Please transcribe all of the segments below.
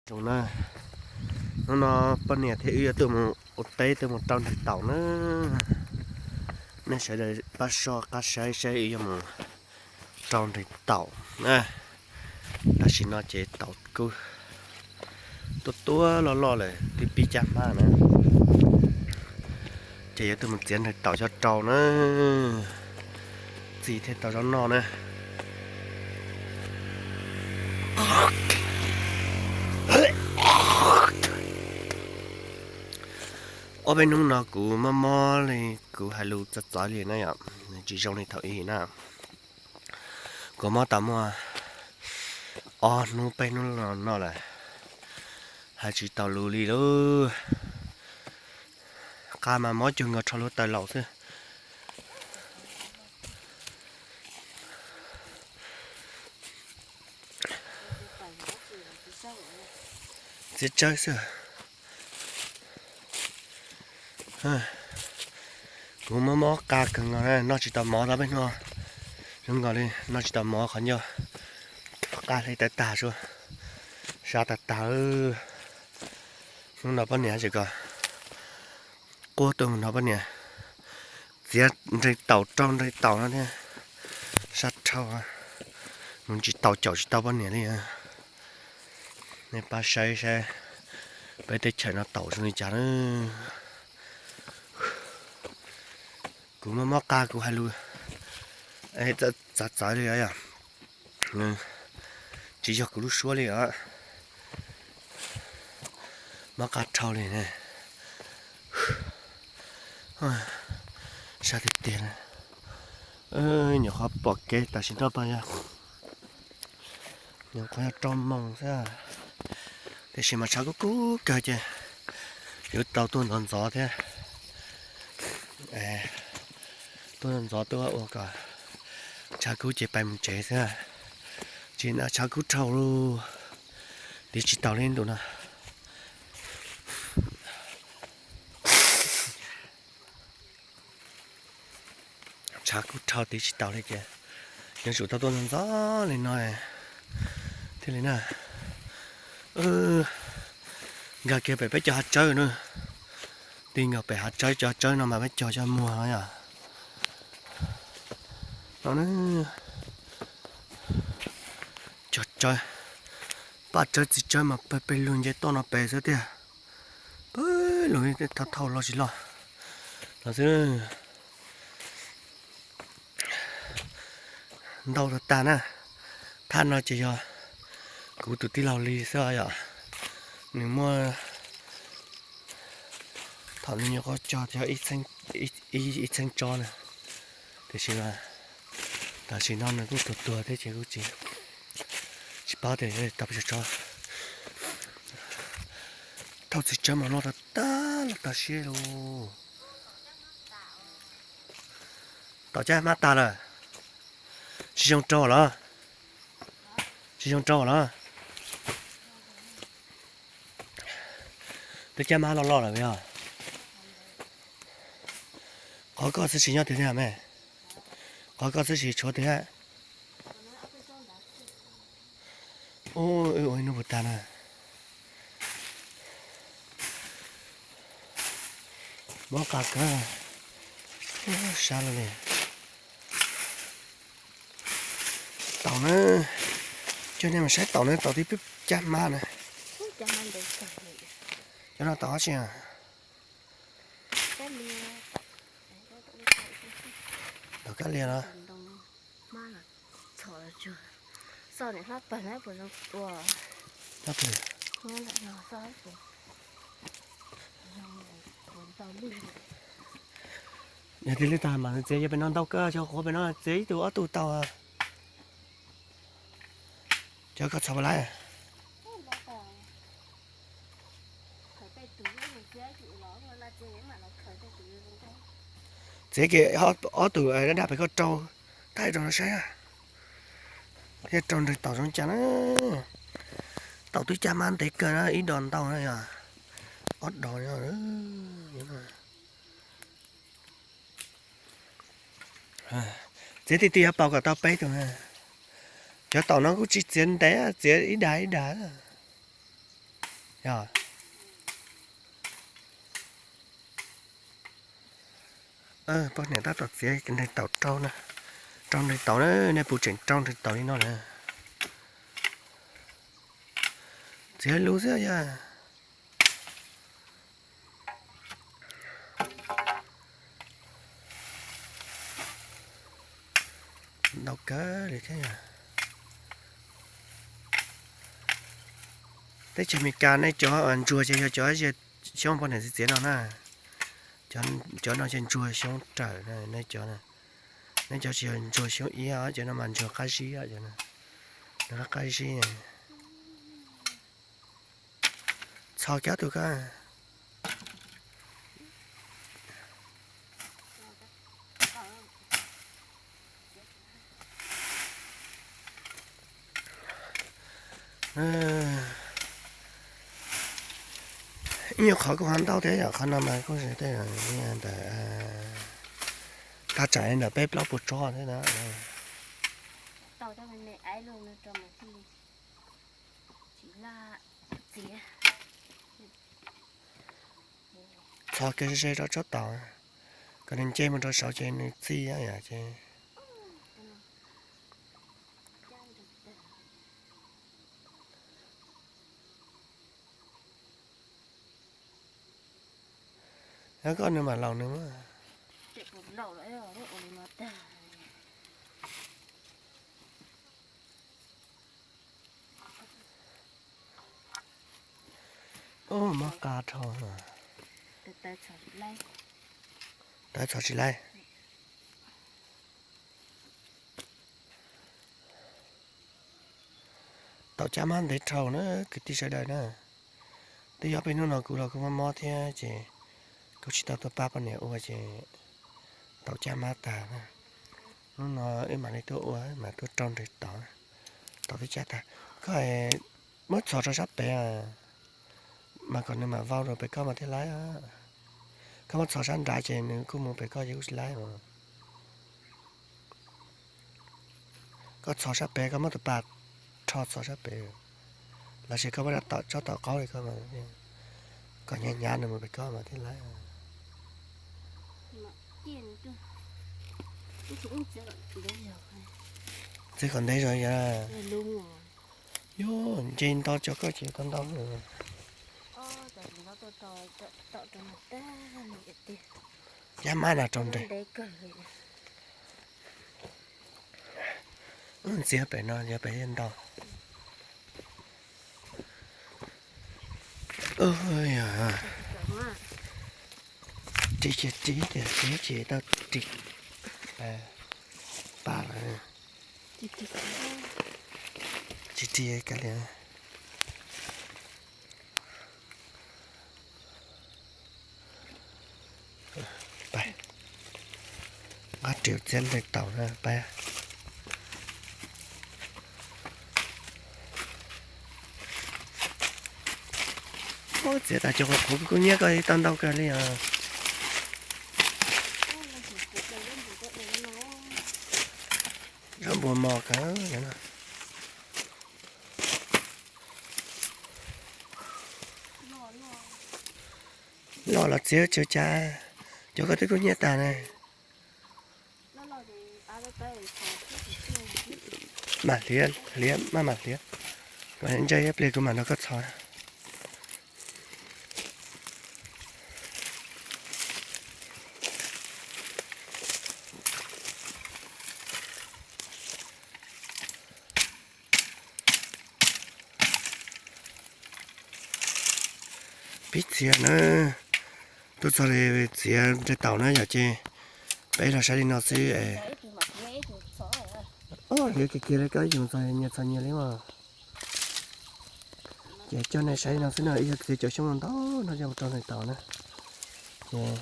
Zoo na, hnub no poj niam thiab wb yuav tuaj mus ua teb, tuaj mus rau nrhiav taum na. Nej sawv daws pab soj qab saib saib wb yuav mus rau nrhiav taum na. Tam sim no ces taum kuj tuaj tuaj loj loj lawm, twb pib caj hmab na. Ces yuav tuaj mus txiav nrhiav taum coj rau na, txiv thiaj tau zaub noj na. Ob peb hnub no kuv mob mob li, kuv hais lus txawv txawv li na yom, tsis zoo li thaum ub na. Kuv mob tau muaj ob hnub peb hnub no lawm, hais tsis tau lus li lauj. Qab mas mob cuag nkaus rho lub taw laus xwb. Txiav tsawb xwb. Kuv mob mob qab kawg nkaus, noj tsis tau mov tau peb hnub, zoo nkaus li noj tsis tau mov qhov ncauj, qab hle tawv tag sua, sab tag tag. Hnub no poj niam tsis kom quaj tuaj mus nrog poj niam txiav nrhiav taum rau nrhiav taum no thiab, sab dhau, mus tsis tau caum tsis tau poj niam li. Nej pab saib saib peb teb chaws no taum zoo li cas na. Kuv mob mob qab kuv hais lus txawv txawv li os, tsis yog kuv lub suab li os. Mob qab dhau li ne. Sab tiag tiag. Nyuam qhuav pom kev tam sim no pas yog, nyuam qhuav yog rau moos xwb, tiam sis mas tshav kub kub kawg ces yuav tau tuaj ntxov ntxov thiab. Tuaj ntxov tuaj ua kom tshav kub ces pais mus tsev xwb, tsis na tshav kub dhau lawm, tiv tsis taus li ntu no. Tshav kub dhau tiv tsis taus li ces yuav tsum tau tuaj ntxov ntxov li no thiaj li na. Nkag kiag pem peb cov hav tsawb na, ti nkaus pem hav tsawb, cov tsawb no mas peb cog cov muag no yom. No, cog tsawb, paj tsawb txiv tsawb mas pawg pes lug nce toj no pem xwb tiag. Pawg lug thau thau los tsis los los xwb. Ntau tag tag na. Thaj no ces yog kuv tus tij laug li xwb yom. Nws muaj, thaum nws nyuam qhuav cog yog ib txheeb tsob na, tiam sis tam sim no nws kuj tuag tuag thiab ces kuj tsis, tsis paub tias tau pes tsawg tsob. Thauj txiv tsawb mas loj tag tag los tag siab lauj. Tom caj hmab tag lawm. Tsis zoo rau los? Tsis zoo rau los? Twb caj hmab loj loj lawm yog. Qhov koj xwb tsis nyob tiag thiab me. Qhov koj xwb tsis tshuav tiag. Ub, ua ib hnub puas tag na. Mob qab kawg. Sab lawm li. Taum na. Coj nej mus saib taum na, taum twb pib caj hmab na. Cov no taum dab tsi? Taum kab lia los? Yog tias li tag mas txiav yog pem no ntau kawg, cov qhuav pem no txiav ib tug ob tug tau. Cov koj txhob lawm. Txiav kiag ob tug dab dab pem koj rau, thaij rau no saib, thiaj rau nrhiav taum zoo cas na. Taum twb caj hmab ntev kawg na, ib dos ntau na yog, ob dos. Txiav tiag tiag yuav pauv kom tau peb tug na. Cov taum no kuj tsis txiav ntev, txiav ib dag ib dag. Yog, poj niam tab tom txiav nreg taum rau na. Rau nreg taum na, nej puas tseem rau nreg taum li no na? Txiav lus xwb yog. Ntau kawg li thiab. Teb chaws Amelikas nej cov ntsuag ces yog cov xyoob poj niam txiav txiav no na. Cov no ces ntsuag xyoob rawm, nej cov tsis yog ntsuag xyoob iab, cov no mas ntsuag qab zib, ntsuag qab zib. Txhos kiag tus ko. Ib nyuag qhov kuj ho ntau thiab yom, qhov no mas kuj ntawm, ntawm, thaj tsam li ntawm peb plaub puas tsob thiab na. Txhos kiag ze ze rau tsob taum, kom nws nce mus rau saud ces nws txij yom ces. Koj nws mam laus nws. Ub, mob qab dhau. Tawv txhos tsis laib. Taum caj mab ntev dhau na kwv tij sawv daws na. Twb yog peb hnub no kuv los kuj mob mob thiab ces kuv tsis tau tuaj pab poj niam ua ces taum caj mab tag na. Hnub no wb mam li tuaj ua, mam tuaj rau nreg taum, taum twb caj tag. Koj muab txhos rau sab pem mas kom nws mam vau rau pem koj mas thiaj laib. Koj muab txhos sab nrad ces nws kuj mus pem koj ces kuj tsis laib. Koj txhos sab pem, koj muab tus pas rho txhos sab pem, los sis koj muab rab tom tsob tom qaub li koj, kom hnyav hnyav nws mus pem koj mas thiaj laib. Txiav kom ntev zog yog. Yuav nce ntau tso koj ces koj ntau. Caj mab no rau nreg. Ntxiv pem no, pem ntau. Ris ces ris tias ris ces tau ris pas lawm. Tsis ris kav liam. Nqa riam txiav nreg taum na pab. Txiav tas cov qhuav qhuav kub nyiab koj tau ntau kawg li os. Zaub npua mos kawg no. Loj los txiav tsis cas, cov koj twb kub nyiab tag ne. Mam hliav, hliav, maj mam hliav. Ntsia ib pliag kuv mam nrog koj txhos. Pib txiav na, tuaj txog li txiav nreg taum na yom, ces peb los saib li no xwb es. Hliav kiag kiag li koj ib tug txog nyias txog nyias li mas. Ces coj nej saib li no xwb na, ib yog txiav cov xyoob ntau no coj mus rau nreg taum na. Ces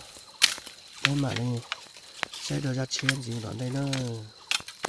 peb mam li saib dua zaj tshiab ntxiv tom ntej na.